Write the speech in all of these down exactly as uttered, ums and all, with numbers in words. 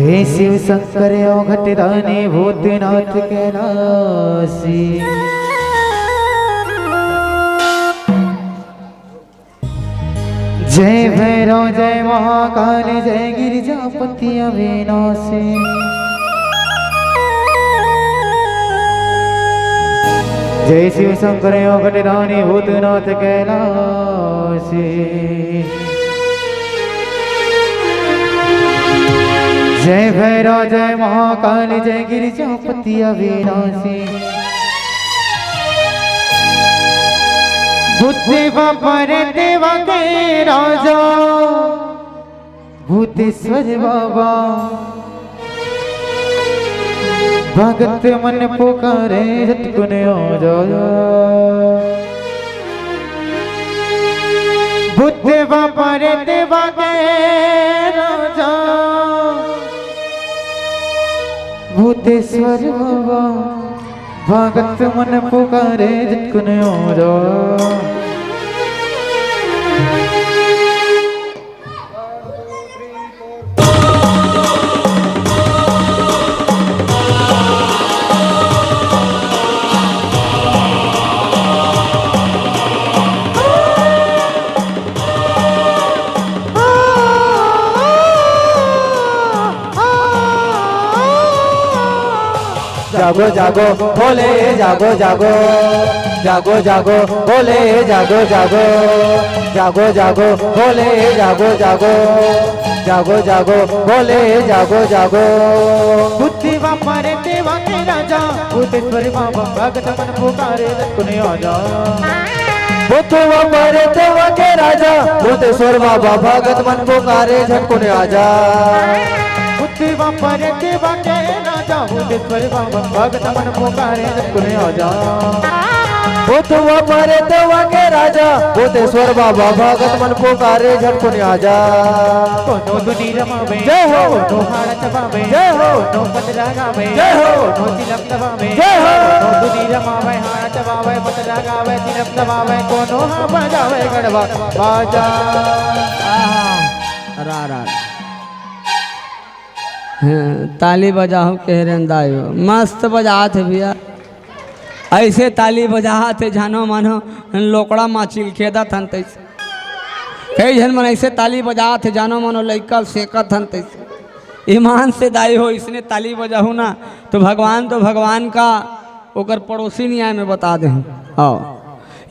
हे शिव शंकर अवघट दानी भूतनाथ कैलासी। जय भैरव जय महाकाल जय गिरिजापति अविनाशी। जय शिव शंकर अवघट दानी भूतनाथ कैलासी। जय भैरव जय महाकाल जय गिरिजापति अविनाशी। भूत बापर देवा के राजा भूतेश्वर बाबा। भगत मन पुकारे झटकुन आजा। भूत बापर देवा के राजा भूतेश्वर बाबा। भगत मन पुकारे झटकुन आजा। जागो जागो भोले जागो जागो। जागो जागो भोले जागो जागो। जागो जागो भोले जागो जागो। जागो जागो भोले जागो जागो। भूत बापर देवा के राजा भूतेश्वर बाबा। भगत मन पुकारे झटकुन आजा। भूत बापर देवा के राजा भूतेश्वर बाबा। भगत मन पुकारे झटकुन आजा। भूत बापर देवा के राजा भूतेश्वर बाबा। भगत मन पुकारे झटकुन आजा। भूत बापर देवा के राजा भूतेश्वर बाबा। भगत मन पुकारे झटकुन आजा। कोनो दुनी रमावे जय हो। कोनो हाड़ा चबावे जय हो। कोनो पतरा गावे जय हो। कोनो चिलम दबावे जय हो। कोनो दुनी रमावे हाड़ा चबावे पतरा गावे चिलम दबावे कोनो हा बजावे गड़वा बाजा। आहा, रा, रा, रा। हाँ, ताली बजाओ कह रहे दाई हो। मस्त बजात हे भैया। ऐसे ताली बजात हे जानो मानो लोकड़ा माचिल खेदत हन तैसे। कई झन मन ऐसे ताली बजात हे जानो मानो लइका सेकत हन तैसे। ईमान से दाई हो, इसने ताली बजाहू ना तो भगवान तो भगवान का ओकर पड़ोसी नहीं आए, मैं बता दे हूँ। हाँ,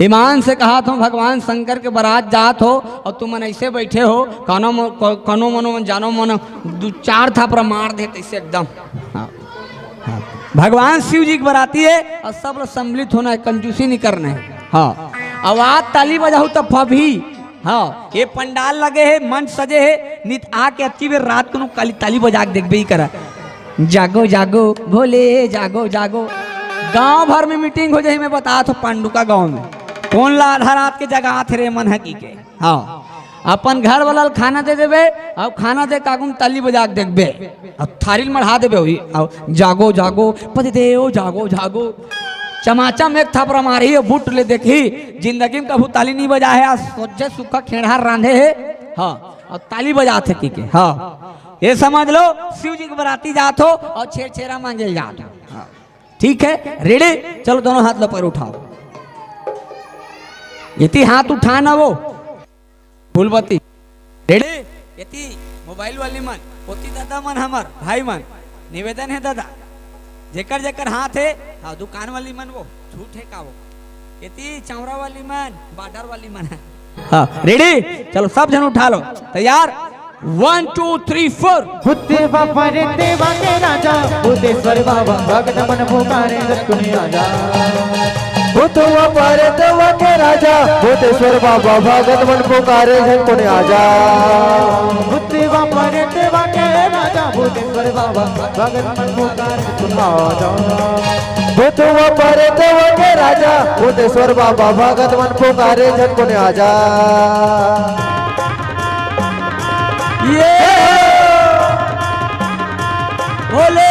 ईमान से कहा था, भगवान शंकर के बारात जात हो और तुम मन ऐसे बैठे हो, कानो म-, क-, कनो मनो मन जानो मन दू चार थापड़ा मार दे तैसे एकदम। हाँ, हाँ। भगवान शिव जी के बराती है और सब लोग सम्मिलित होना है, कंजूसी नहीं करना है। हाँ, आवाज ताली बजाऊ तब भी हाँ, ये पंडाल लगे हे, मंच सजे हे, नित आके अतकी बेर रात को काली ताली बजा के देखबे ही करा। जागो, जागो, भोले, जागो, जागो। गांव भर में मीटिंग हो जाही, मैं बतात हों पांडुका गांव में। कोन ला आधा रात के जगात हे रे मन ह कहिके। हाँ, अपन घर वाला ल खाना दे देबे, अउ खाना दे के आगू म ताली बजा के देखबे। अउ थारी ल मढ़ा देबे होही, अउ जागो, जागो, पतिदेव, जागो, जागो। चमाचा म एक थापरा मारही, अउ बुट ले देखही, जिंदगी म कभू ताली नइ बजाए हे, आज सोझे सुक्खा खेड़हा रांधे हे, हाँ, अउ ताली बजात हे कहिके, हाँ। ये समझ लो, शिव जी के बराती जात हो अउ छेरछेरा मांगे जात हो। हाँ। ठीक है, ready? चलो, दोनों हाथ ल ऊपर उठाओ। एती हाथ उठा ना वो। फूलबत्ती। Ready? एती मोबाइल वाली मन, ओती दादा मन हमर, भाई मन, निवेदन हे दादा, जेकर जेकर हाथ हे, हाँ, दुकान वाली मन वो, छूट हे का वो? एती चावरा वाली मन, बॉर्डर वाली मन हे। हाँ, ready? चलो, सब झन उठा लो। तैयार? One, two, three, four. भूत बाबा रे देवा के राजा, भूतेश्वर बाबा, भगत मन पुकारे, झटकुन आजा। भूत बाबा रे देवा के राजा, भूतेश्वर बाबा, भगत मन पुकारे, झटकुन आजा। भूत बाबा रे देवा के राजा, भूतेश्वर बाबा, भगत मन पुकारे, झटकुन आजा। भूत बाबा रे देवा के राजा, भूतेश्वर बाबा, भगत मन पुकारे, झटकुन आजा। ये भोले।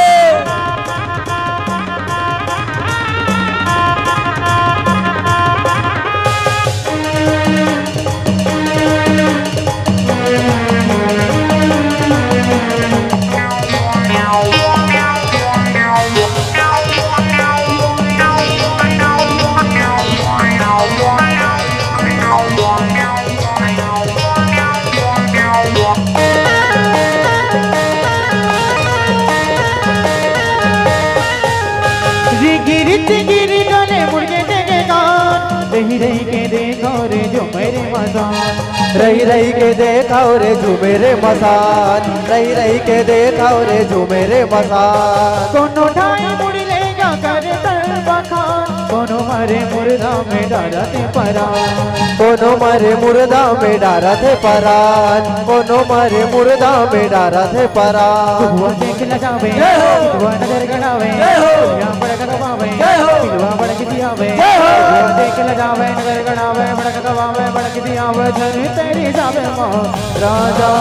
रही रही के देखव रे झूमे रे मसान, रही रही के देखव रे झूमे रे मसान। कोनो ठाई मुड़ी लेगा करे तर बखान, कोनो मरे मुर्दा में डारत हे परान। कोनो मरे मुर्दा में डारत हे परान, कोनो मरे मुर्दा में डारत हे परान। कुआ देख लजावे, जय हो। कुआ नजर गड़ावे, जय हो। या बड़क दबावे, जय हो। कुआ बड़क दियावे, जय हो। कुआ देख लजावे, नजर गड़ावे, बड़क दबावे, बड़क दियावे, धन तेरी जावे महाराजा।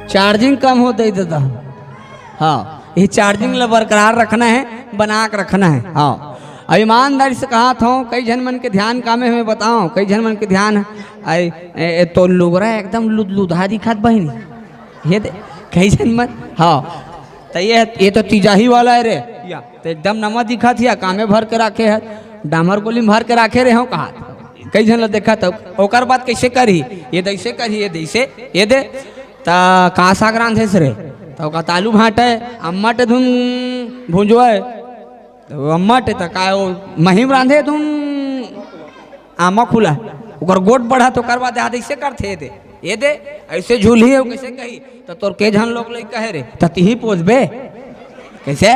चार्जिंग कम होत हे दादा। हाँ, ये चार्जिंग ला बरकरार रखना हे, बना के रखना हे। हाँ, अब ईमानदारी से कहत हँव, कई झन मन के ध्यान कामे हवे बतावँव, कई झन मन के ध्यान आय, ए, ए, तो लुगरा एकदम लुदलुदहा दिखत बहिनी। ये दे, कई झन मन, हाँ, त ये, ये तो तिजाही वाला हे रे, या, त एकदम नवा दिखत हे, या कामे भर के राखे हे, डामर गोली में भर के राखे रे हँव कहत। कई झन ला देखत हँव, ओकर बाद कइसे करही, ये दे अइसे करही, ये दे अइसे, ये दे, त का साग रांधेस रे? त ओकर आलू भांटा हे, अम्मट धुन भुंजवा हे। त अम्मट हे त का ओ महीम रांधे धुन आमा खुला। ओकर गोठ बढ़त हे, ओकर बाद हाथ अइसे करथे, ये दे, ये दे, अइसे झूलही अउ कइसे कही? त तोर के झन लोग लइका हे रे, त तिही पोसबे? कइसे?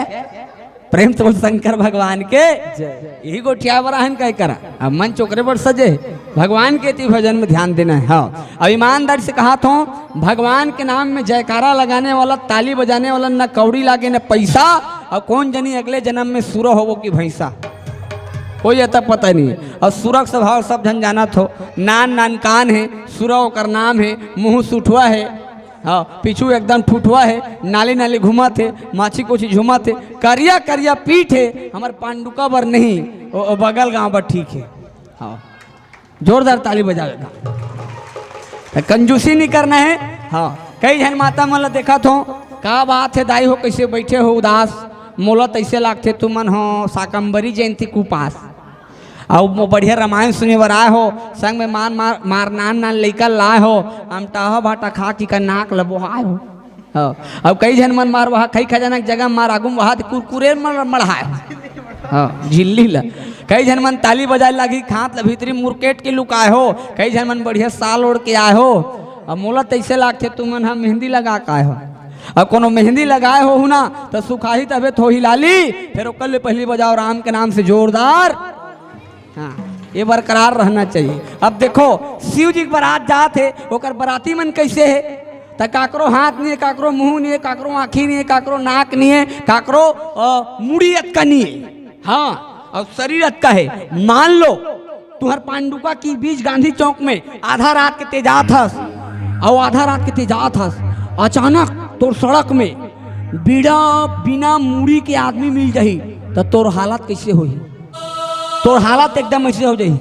प्रेम से बोल शंकर भगवान के जय। यही गोठिया बर आहन कहे करा। अब मंच ओकरे बर सजे हे। भगवान के ती भजन में ध्यान देना हे। हाँ, अब ईमानदारी से कहत हँव, भगवान के नाम में जयकारा लगाने वाला, ताली बजाने वाला, न कौड़ी लागे न पैसा, अउ कोन जनी अगले जनम में सुरा होबो कि भैंसा, कोई एता पता नहीं हे। अउ सुरा के स्वभाव सब झन जानत हो, नान नान कान हे, सुरा ओकर नाम हे, मुँह सुठवा हे, हाँ, पीछू एकदम ठुठवा हे, नाली नाली घूमत हे, माछी कोछी झूमत हे, करिया करिया पीठ हे, हमर पांडुका बर नहीं, ओ, ओ बगल गांव बर ठीक हे। हाँ, जोरदार ताली बजावे का। त कंजूसी नहीं करना हे। हाँ, कई झन माता मन ला देखत हँव, का बात हे दाई हो, कइसे बइठे हो उदास, मोला त अइसे लागथे तुमन हो शाकंभरी जयंती के उपास। अउ वो बढ़िया रामायण सुने बर आए हो, संग में मार, मार, मार नान नान लइका लाए हो, अमटाहा भाटा खा के का नाक ल बोहाए हो। हाँ, अब कई झन मन मार वहा खई खजाना के जगह मार आगू म वहा ते कुरकुरे मन मढ़ाए हो। हाँ, झिल्ली ल। कई झन मन ताली बजाए लागी, हाथ ल भीतरी मुरकेट के लुकाए हो, कई झन मन बढ़िया साल ओढ़ के आए हो। अब मोला त अइसे लागथे तुमन ह मेहंदी लगा के आए हो। अब कोनो मेहंदी लगाए होहू ना त सुखाही तभे थोही लाली, फेर ओकर ले पहिली बजाओ राम के नाम से जोरदार। हाँ, ये बरकरार रहना चाहिए। अब देखो, शिव जी के बारात जात हे, ओकर बराती मन कइसे हे? त काकरो हाथ नहीं हे, काकरो मुँह नहीं हे, काकरो आँखी नहीं हे, काकरो नाक नहीं हे, काकरो, अ, मुड़ी अतका नहीं हे। हाँ, अउ शरीर अतका हे। मान लो, तुँहर पांडुका के बीच गांधी चौक में आधा रात के तें जात हस, अउ आधा रात के तें जात हस, अचानक तोर सड़क में बिना, बिना मुड़ी के आदमी मिल जाही, त तोर हालत कइसे होही? तोर हालत एकदम अइसे हो जाही।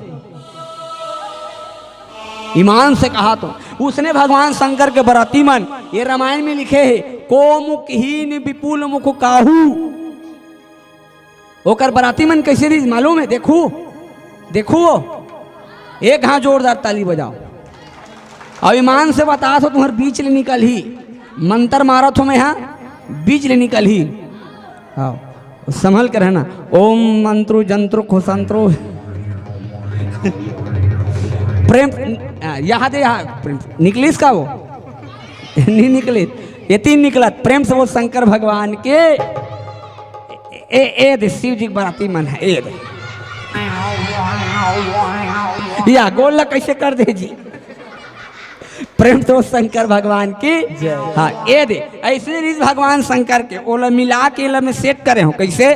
ईमान से कहत हँव, उसने भगवान शंकर के बराती मन, ये रामायण में लिखे हे, को मुखहीन विपुल मुख काहू। ओकर बराती मन कइसे रहिस मालूम हे? देखू, देखू वो। एक हाथ जोरदार ताली बजाओ। अउ ईमान से बतात हँव, तुँहर बीच ले निकलही। मंतर मारत हँव मैं हा, बीच ले निकलही। हाँ, संभल के रहना। ओम मंत्रु जंत्रु खुशंत्रु। प्रेम, आ, यहाँ दे, यहाँ प्रेम। निकलिस का वो? नहीं निकलिस। ये तीन निकलत। प्रेम से बोल शंकर भगवान के। ए, ए दे शिव जी के बराती मन हे, ए दे। या गोड़ ला कइसे कर दे जी? प्रेम से बोल शंकर भगवान की जय। हाँ, ए दे। अइसे रिहिस भगवान शंकर के, ओला मिला के एला मैं सेट करे हँव। कइसे?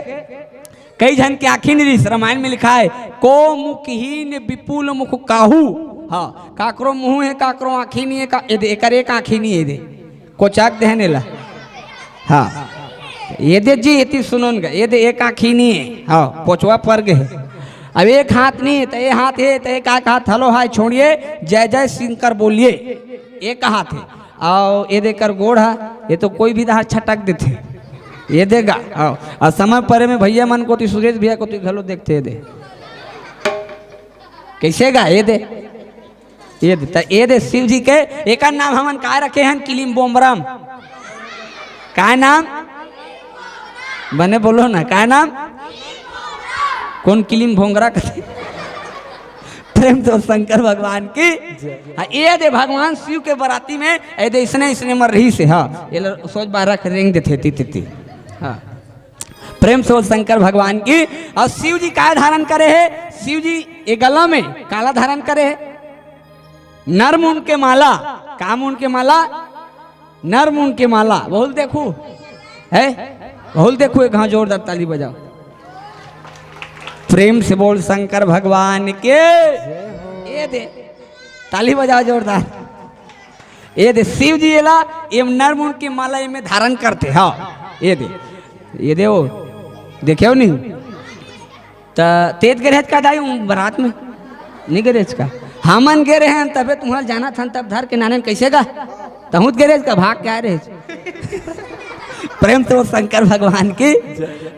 कई झन के आँखी नहीं रिहिस, रामायण में लिखाय हे, को मुखहीन विपुल मुख काहू। हाँ, काकरो मुँह हे, काकरो आँखी नहीं हे, का, ए दे, एकर एक आँखी नहीं हे, ए दे। कोचाक देहन एला। हाँ। ए दे जी, एती सुनोन गा। ए दे एक आँखी नहीं हे। हाँ, पोचवा पर गे हे। अब एक हाथ नहीं हे, त ए हाथ हे, त एक आँख हाथ, हेलो हाय छोड़िए, जय जय शंकर बोलिए। एक हाथ हे। अउ ए दे एकर गोड़ हा, ये तो कोई भी डहर छटक देथे। ए दे गा, हाँ। अउ समय परे में भैया मन कोती, सुरेश भैया कोती घलो देखथे, ए दे। कइसे गा? ए दे। ए दे, त ए दे शिव जी के, एकर नाम हमन काय रखे हन? किलिम बोमरम। काय नाम? बने बोलो ना, काय नाम? कोन किलिम भोंगरा कथे? प्रेम से शंकर भगवान की। हाँ, ये दे भगवान शिव के बराती में, ये दे इसने, इसने मर रही से, हाँ, ये लो सोच बारह के रेंग देते ती, ती, ती। हाँ, प्रेम से शंकर भगवान की। और शिव जी काय धारण करे है? शिव जी ये गला में काला धारण करे है, नर मुंड के माला। का मुंड के माला? नर मुंड के माला। बोल देखू, है, बोल देखू, एक हाँ जोरदार ताली बजाओ। प्रेम से बोल शंकर भगवान के। ये दे, ताली बजाओ जोरदार। ये दे शिव जी एला, ये नर मुंड की माला ये में धारण करते। हाँ, ये दे, ये दे वो, देखे हो नहीं? त तेज गे रहेच का दाई, उ बरात में? नहीं गे रहेच का? हमन गे रहे हन, तबे तुम्हारा जाना था, तब धर के नाने कैसे गा? तहूत गे रहेच का? भाग के आए रहेच। प्रेम से वो शंकर भगवान की।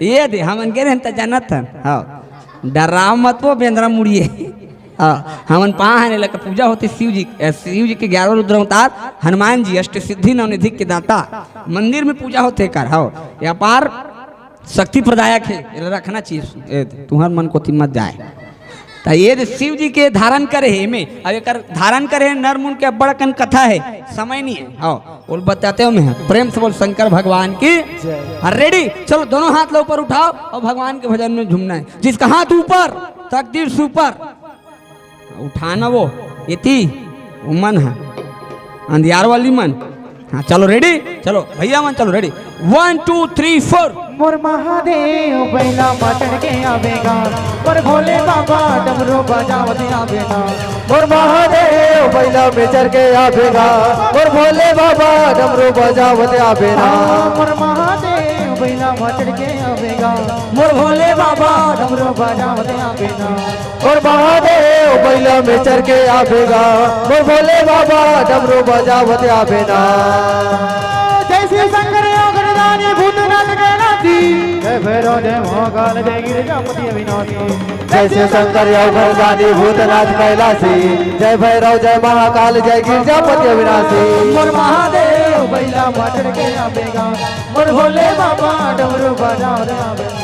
ये दे, हमन गे रहे हन, त जाना था। हाँ, डराव मत वो बेंदरा मुड़िए। हाँ, हमन पा हन, एला पूजा होते शिव जी, ए, शिव जी के ग्यारह रुद्र अवतार, हनुमान जी अष्ट सिद्धि नवनिधि के दाता, मंदिर में पूजा होते कर। हाँ, ये अपार शक्ति प्रदायक है, एला रखना चाहिए। ए, तुहर मन कोती मत जाए। त ये दे शिव जी के धारण करे है एमे, अब एकर धारण करे है नर मुंड के अब्बड़ अकन कथा है, समय नहीं है। हाँ, बोल बताते हो मैं, प्रेम से बोल शंकर भगवान की। हाँ, रेडी, चलो दोनों हाथ लो ऊपर उठाओ और भगवान के भजन में झूमना है। जिसका हाथ ऊपर, तकदीर से ऊपर, उठाना वो, इति, वो मन है, अंधियार वाली मन। हाँ, चलो रेडी, चलो भैया मन, चलो ready. One, two, three, four। मोर महादेव बैला म चढ़ के आवेगा, मोर भोले बाबा डमरू बजावत आवेगा। मोर महादेव बैला में चढ़ के आवेगा, मोर भोले बाबा डमरू बजावत आवेगा। हाँ, मोर महादेव बैला म चढ़ के आवेगा, मोर भोले बाबा डमरू बजावत आवेगा। मोर महादेव बैला में चढ़ के आवेगा, मोर भोले बाबा डमरू बजावत आवेगा। जय शिव शंकर योगदानी भूतनाथ कैलाशी। जय भैरव जय महाकाल जय गिरिजापति अविनाशी। जय शिव शंकर योगदानी भूतनाथ कैलाशी। जय भैरव जय महाकाल जय गिरिजापति अविनाशी। मोर महादेव बैला म चढ़ के आवेगा, मोर भोले बाबा डमरू बजावत आवेगा।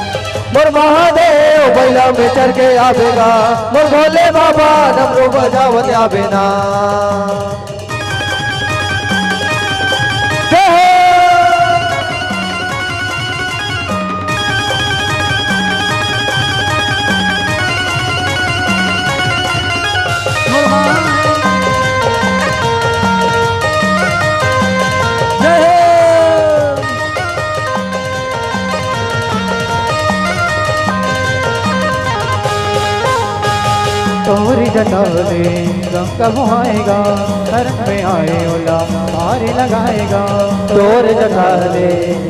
मोर महादेव बैला में चढ़ के आवेगा, मोर भोले बाबा डमरू बजावत आवेगा। जय हो। तोरी जटा ले गंगा बहाएगा, शरण में आए ओला पार लगाएगा। तोरे जटा ले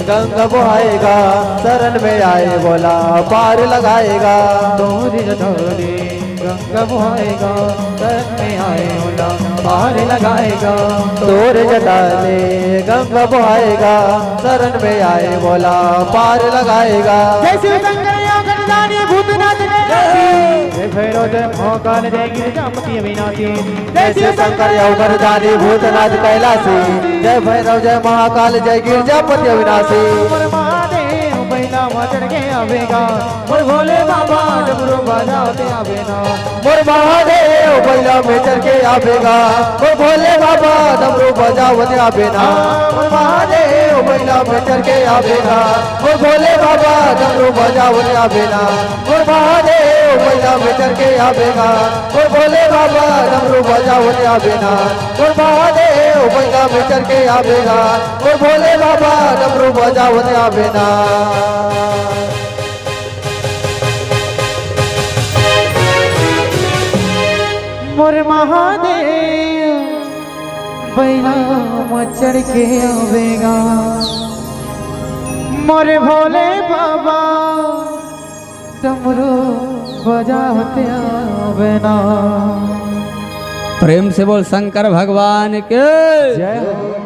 गंगा बहाएगा, शरण में आए ओला पार लगाएगा। तोरे जटा ले गंगा बहाएगा, शरण में आए ओला पार लगाएगा। तोरे जटा ले गंगा बहाएगा, शरण में आए ओला पार लगाएगा। जय शिव शंकर योगदानी भूतनाथ के। जय भैरव जय महाकाल जय गिरिजापति अविनाशी। जय शिव शंकर योगदानी भूतनाथ कैलाशी। जय भैरव जय महाकाल जय गिरिजापति अविनाशी। मोर महादेव बैला म चढ़ के आवेगा, मोर भोले बाबा डमरू बजावत आवेगा। मोर महादेव बैला में चढ़ के आवेगा, मोर भोले बाबा डमरू बजावत आवेगा। मोर महादेव बैला में चढ़ के आवेगा, मोर भोले बाबा डमरू बजावत आवेगा। मोर महादेव बैला में चढ़ के आवेगा, मोर भोले बाबा डमरू बजावत आवेगा। मोर महादेव बैला में चढ़ के आवेगा, मोर भोले बाबा डमरू बजावत आवेगा। मोर महादेव बैला म चढ़ के आवेगा, मोर भोले बाबा डमरू बजावत आवेगा। प्रेम से बोल शंकर भगवान के। जय हो।